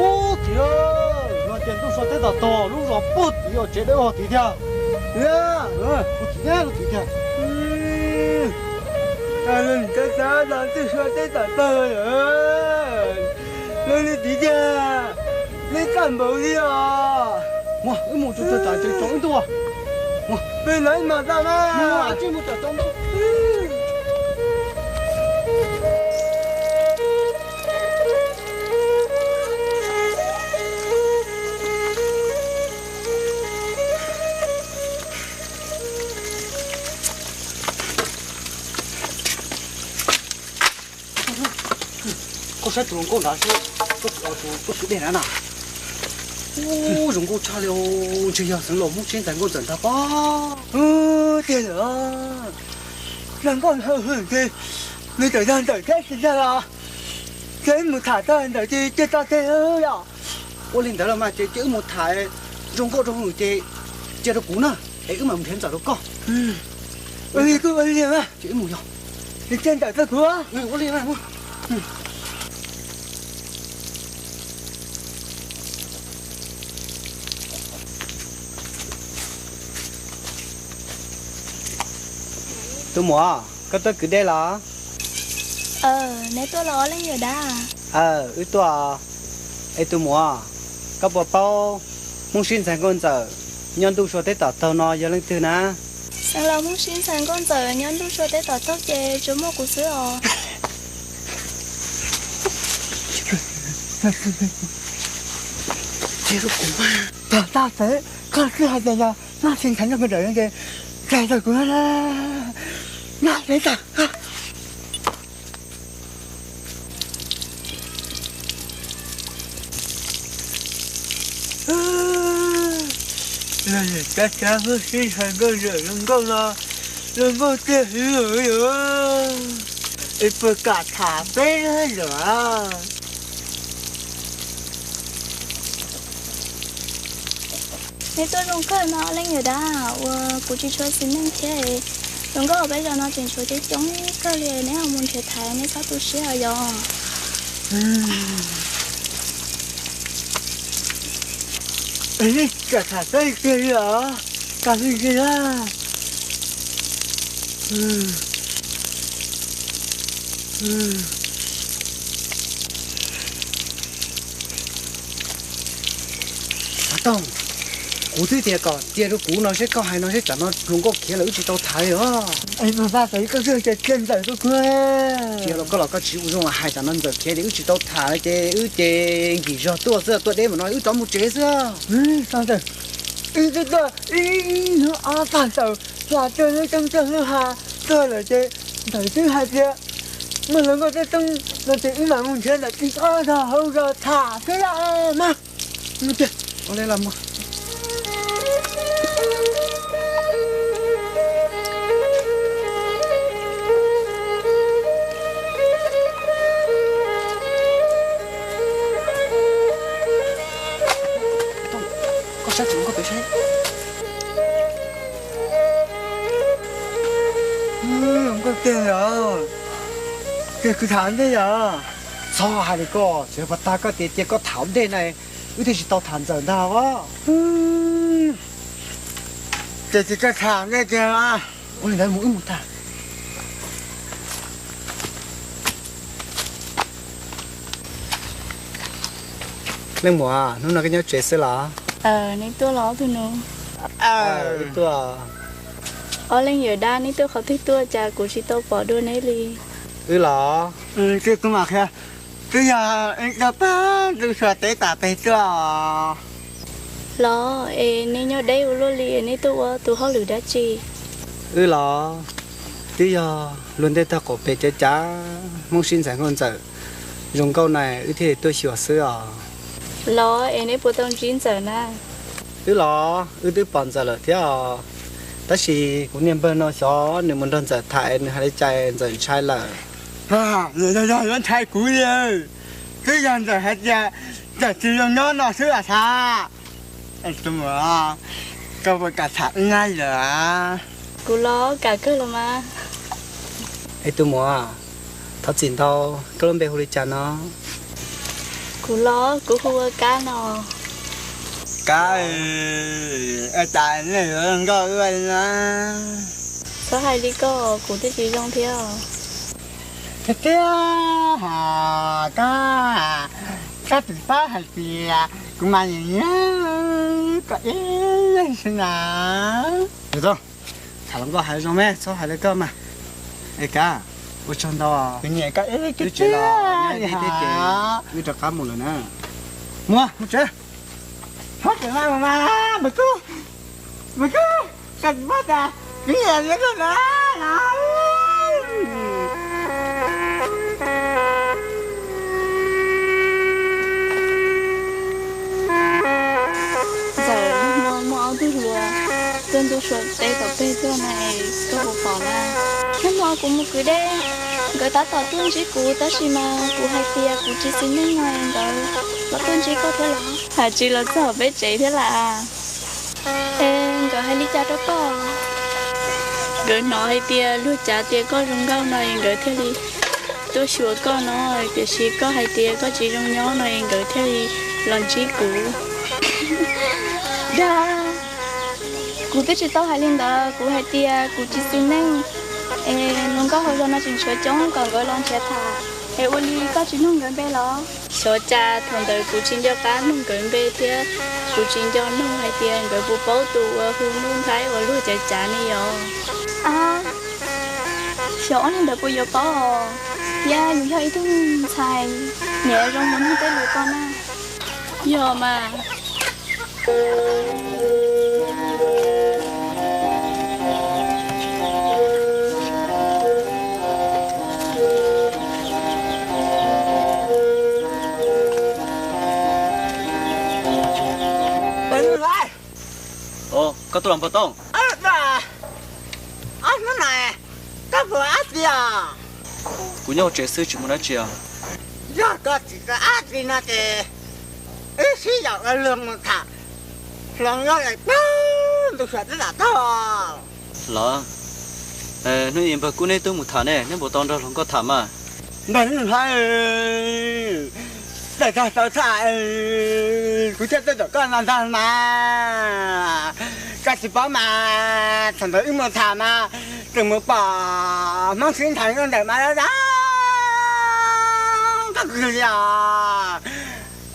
Ub, tim no ces ntuj so teb tom tog, lub zos puag tim os, tsev dawb vog tid thiab. Puag tim, puag tim thiab. Ntuj so teb tom tog, lub li tid tiag, neb txaj npaum li os. Muaj, wb mus tsuag tsuag tsam tseem tsaus wb ntuj. Peb no ib mas txaj na. Mus tsam tsaus ntuj. Koj saib tus hluas nkauj nrad seb, koj tsis, tus tub kwv dej na na. Ub, zoo nkauj tshaj li, ntshe yog xeev laus Hmoob Sib Ntxhais Nkauj Ntxawm ntag pob. Tiag lawm, zoo nkauj hwj hwm ces nws txawm yog Ntxawm thiab tsis yog los? Ces wb mus tham tag Ntxawm ces cia tso tseg yom. Ua li ntawd los mas ces cia wb mus tham zoo nkauj zoo hwm ces cia rau kuv na, es wb mam mus nrhiav Ntxawm rau koj. Ua li kuj ua li mas. Ces wb mus yog. Ces cia Ntxawm tso kuv. Ua li. Tus muam, koj tuaj kwv dej los? Neb tuaj los ob leeg yawm dab? Aw, wb tuaj. Es tus muam, koj puas paub Hmoob Sib Ntxhais Nkauj Ntxawm nyob ntuj sua teb tom taug no yog leej twg na? Xeev laus Hmoob Sib Ntxhais Nkauj Ntxawm nyob ntuj sua teb tom taug ces tsuas muaj kuv xwb os. Tog tag pem, koj twb hais tias yog Hmoob Sib Ntxhais Nkauj Ntxawm ces txais tau kuv na. Noj peb tag. Los yog cov cov Hmoob Sib Ntxhais Nkauj Ntxawm zoo nkauj no, zoo nkauj tiag hwv yom. Es puas kam tham peb lawm? Neb tuaj zoo kawg no leej yawm dab, ua kuv tsis tshua xis neej thiab. Zoo nkauj peb zos no tseem tshuav coob coob kawg li, neb ho mus nrhiav tham, neb txhob tu siab os yom. Neb kam tham peb tiag li os, kam li tiag. Xav Tooj, kuv twb tias kom cia rau kuv no seb koj hais no seb tsam no hluas nkauj khiav lawm wb tsis tau tham li os. Es mus vaj tau koj twb tias cia Ntxawm rau kuv. Cia rau koj los koj tsis ua zoo los hais tsam no Ntxawm khiav ces wb tsis tau tham li ces wb ces nkim zog tuaj xwb, tuaj deb mam no wb rov mus tsev xwb. Wb twb tuaj ib hnub ob pag taws, hla tuaj lub roob tuaj lub hav tuaj lawm ces Ntxawm twb hais tias muaj hluas nkauj toob toob no ces wb mam mus nrhiav Ntxawm tib ob zos hauv zos tham xwb mas. Mus ces ua li los mus. Koj saib tsis zoo nkauj pem saib. Zoo nkauj tiag yom. Ces kuv tham ntej yom. Txhob hais li koj, tsis yog pas tag koj tias cia koj tham ua ntej na, wb thiaj tsis tau tham Ntxawm ntag os. Ces cia koj tham ntej tiag. Ua li ntawd mus wb mus tham. Leej muam, hnub no koj nyob tsev xwb los? Neb tuaj los ob tug nus? Wb tuaj. Ob leeg yawm dab, neb tuaj qhov twg tuaj cas kuv tsis tau pom dua neb li? Wb los? Twb yog wb tuaj pag ntuj sua teb tom peg tuaj. Los es neb nyob deb ua luaj li, neb tuaj ua tus hauj lwm dab tsi? Wb los? Twb yog luag ntej tag qaum pem cav cav Hmoob Sib Ntxhais Nkauj Ntxawm zoo nkauj na, wb thiaj li tuaj xyuas xwb os. Los es neb puas tau ntsib Ntxawm na? Wb los? Wb twb pom Ntxawm lawm thiab os, tab sis kuv niag npawg no xyov nws mus nrog Ntxawm tham es nws hais li cas Ntxawm ntshai lawm. Yog, yog yuav ntshai kuv li. Twb yog Ntxawm hais tias Ntxawm tsis zoo nyob no xwb as xav. Tus muam, koj puas kam tham wb na yom? Kuv los kam kawg los mas. Es tus muam, Thov txim ntau, koj lub npe hu li cas no? Kuv los kuv hu ua Kab no. Kab, cas nej yuav nkauj ua li no? Txhob hais li koj, kuv twb tsis zoo thiab. Tiag tiag, Kab, koj tsis paub hais tias kuv mas nyiam nyiam koj ib leeg xwb na. Tham hluas nkauj hais zoo me, txhob hais li koj mas. Es Kab, ua tsaug ntau, kuv nyiam koj ib leeg tiag tiag li. Wb rov qab mus lawm na. Mus, mus tsev. Txhob tseem mas, mas, mas, mas kub, mas kub, koj tsis paub tias kuv nyiam koj na. Ntxawm, muaj, muaj ob tug hluas tuaj ntu suav teb tom peg tuaj na, koj puas pom na? Nag hmo kuv mus kwv dej, nkawd tab tom tuaj ntsib kuv, tab sis mas kuv hais tias kuv tsis xis neej no es nkawd los tuaj ntsib koj thiab los? Hais tsis los txog peb tsev thiab las. Es nkawd hais li cas rau koj? Nkawd hnov hais tias luag cav tias koj zoo nkauj no es nkawd thiaj li tuaj xyuas koj no, tiam sis koj hais tias koj tsis zoo nyob no es nkawd thiaj li los ntsib kuv. Dag, kuv twb tsis tau hais li ntawd, kuv hais tias kuv tsis xis neej, es hluas nkauj hauv zos no tseem tshuav coob, kom nkawd los nrhiav tham. Es ua li koj tsis nug nkawd npe los? Xyov cas thaum ntawd kuv tsis nco qab nug nkawd npe thiab, kuv tsis nco nug hais tias nkawd puas paub tus uas hu Nuj Nplhaib uas luag cav cav ne yog. Xyov ob niag ntawd puas yuav paub os, thiab yus yog ib tug ntxhais, niam zoo mus nug tej lus ko na. Yog mas. Koj tuaj los npawg Tooj? Ob hnub no koj puas dab tsi os? Kuv nyob hauv tsev xwb tsis mus dab tsi os. Yog koj tsis ua dab tsi no ces wb sib yaum ua luag mus tham hluas nkauj lawm pag ntu suav tab tom taug. Los, hnub ib npawg Kub neb twb mus tham ne, neb puas tau nrog hluas nkauj tham mas? Npawg Nuj Nplhaib, txawm txog tau tham, kuv thiaj tuaj tom koj no ntag mas. Koj tsis paub mas, thaum ntawd wb mus tham mas, tseem mus pom Hmoob sib nthwv ntawm mas, koj kawg li os.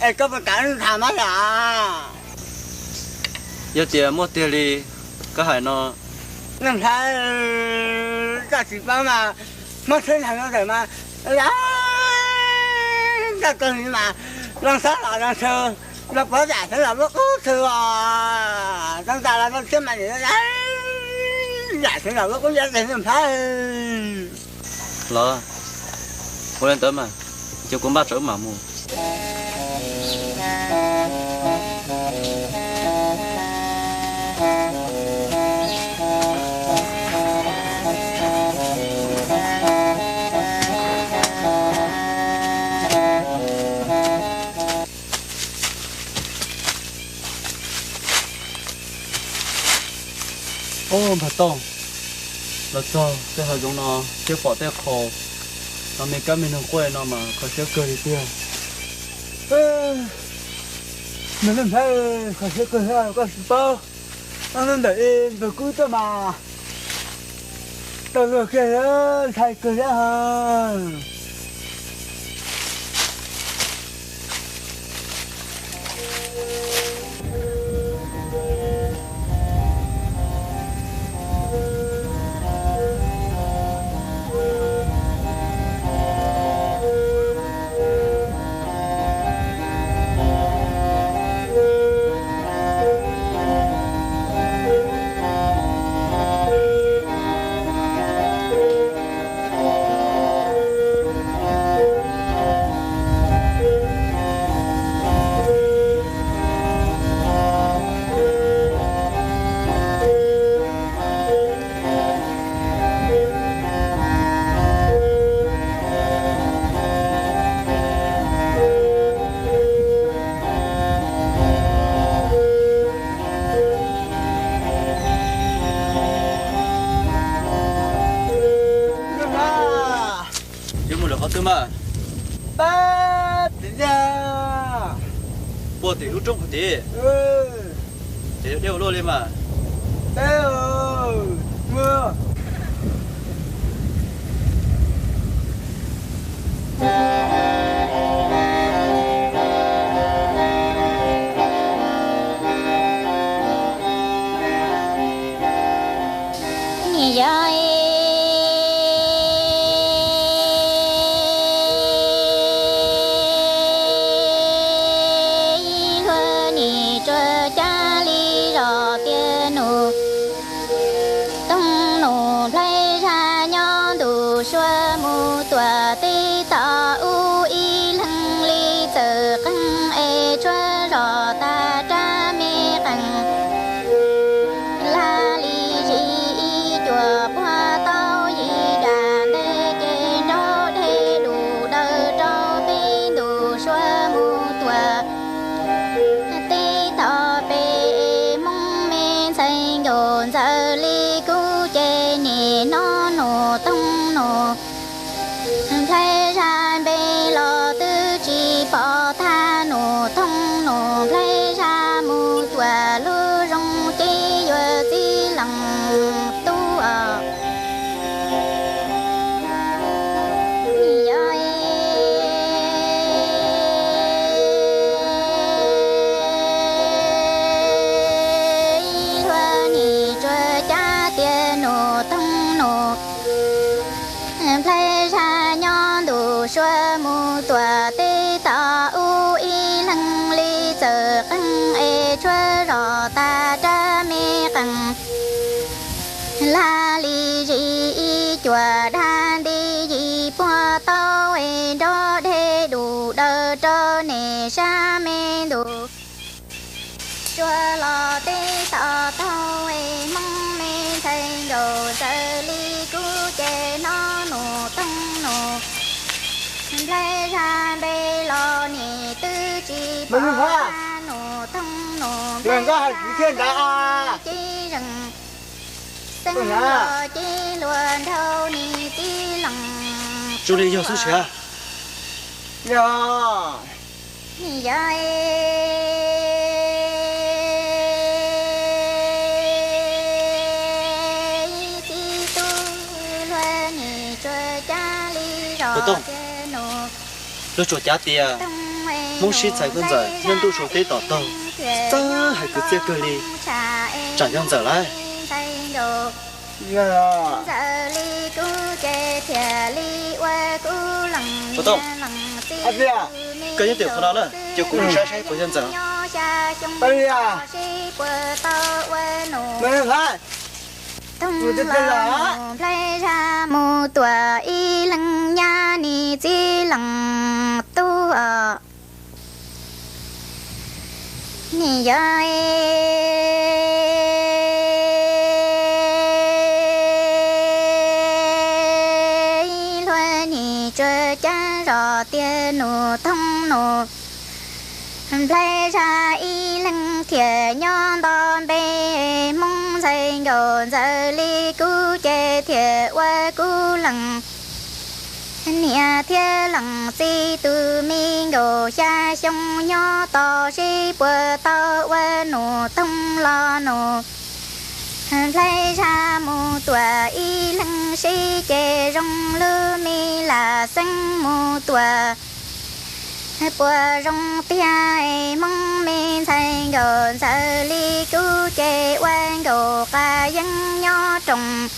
Es koj puas kam tham mas yom? Yog tias muaj tiag li koj hais no. Nuj Nplhaib, koj tsis paub mas, Hmoob sib nthwv ntawm mas, koj kawg li mas, zoo sab los zoo xwb, zoo pov yam xwb los muab qub xwb os, zoo tas los zoo thiab mas, yam xwb los muab qub, yog tias Nuj Nplhaib. Los, ua li ntawd mas, ces kuv npaj tsam wb mam mus. Ub, npawg Tooj, los txog tej hav zoov no thiab pom tej qho no me kab me noog quaj no mas kho siab kawg li tiag. Npawg Nuj Nplhaib, kho siab kawg thiab koj tsis paub, hnub ntawd npawg Kub tuaj mas tau luag kiag, ntshai kawg thiab. Qhov twg mas? Pab tim ntag. Puag tim lub roob qhov tid. Ces deb ua luaj li mas. Nim yog ib hlua nim tsuas cab li zos tiaj nus, toog nus nplhaib zaj nyob ntu sua mus tuam teb tog ub ib leeg li txawm qeej es tshuab zos tas rab me qeej. Lag li zis ib cuam puag tau yim dam ntej ces nraug dej dum daws rau teb ntu sua mus tuam teb tog pem Hmoob me ntxhais nkaus ntxawm li kub ces nim no nus toog nus nplhaib zaj npe los twb tsis pom tag nus toog nus nplhaib zaj mus tuam lub zoo ces yuav txij leej tub os. Nim yog ib hlua nim tsuas cab tiaj nus toog nus nplhaib zaj nyob ntu sua mus tuam teb tog ub ib leeg li txawm qeej es tshuab zos tas rab me qeej. Lag li zis ib cuam dab nti yim puag tau es nraug dej dum daws rau nim sab me ntu sua los teb tog taug es Hmoob me ntxhais nkaus ntxawm li kub ces no nus toog nus nplhaib zaj npe los nim twb tsis pom tag nus toog nus nplhaib zaj mus tuam teb tog ub ib leeg li txawm qeej es tshuab zos tas rab me qeej. Lag li zis ib cuam dab nti yim puag tau es Hmoob me ntxhais nkaus ntxawm li kub ces no nus toog nus nplhaib zaj mus tuam ib leeg thiaj leej txij leej. Zoo li yog xwb sia. Yog, yog ib txij tub hlua nim tsuas cab li zos tiaj nus. Luag tsuas cav tias Hmoob sib txhais nkauj ntxawm nyob ntuj sua teb tom taug, txawj hais kwv txhiaj kawg li, tsam yog ntxawm lawm. Ntxawm li kub ces thiaj li ua kub leej niam leej txiv. Koj nyob tim qhov no na, ces kuv mus saib saib puas yog ntxawm. Sib puas tau ua nus toog los nus nplhaib zaj mus tuam ib leeg nyab nim txij leej tub os. Nim yog ib hlua nim tsuas cab zos tiaj nus toog nus nplhaib zaj ib leeg thiaj nyob nto npe Hmoob ntxhais nkaus ntxawm li kub ces thiaj ua kub leej niam thiab leej txiv tus me nkaus xya xyoo nyob tos sib puas tau ua nus toog los nus nplhaib zaj mus tuam ib leeg sib ces zoo lub me lam xeeb mus tuam puas zoo tiag es Hmoob me ntxhais nkaus ntxawm li kub ces ua nkaus qas yeeb nyob roos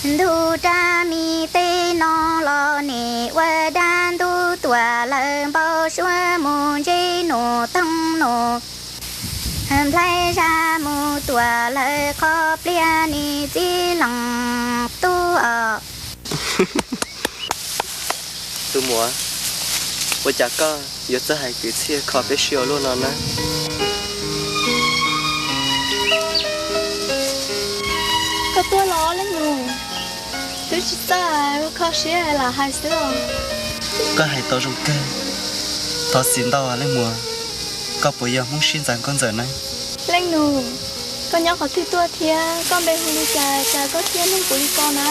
ntug rab me teb no los nim ua dab ntub tuam lawm npau suav mus ntsib nus toog nus nplhaib zaj mus tuam lawm qhov pliag nim txij leej tub os. Tus muam, ua cas koj yuav txawj hais kwv txhiaj kho peb sib ua luaj no na? Koj tuaj los leej nus, twb tsis txawj kho siab lam hais xwb os. Koj hais tau zoo kawg, thov txim ntau leej muam. Koj puas yog Hmoob sib ntxais nkauj ntxawm na? Leej nus, koj nyob qhov twg tuaj thiab koj npe hu li cas cas koj thiaj nug kuv li ko na?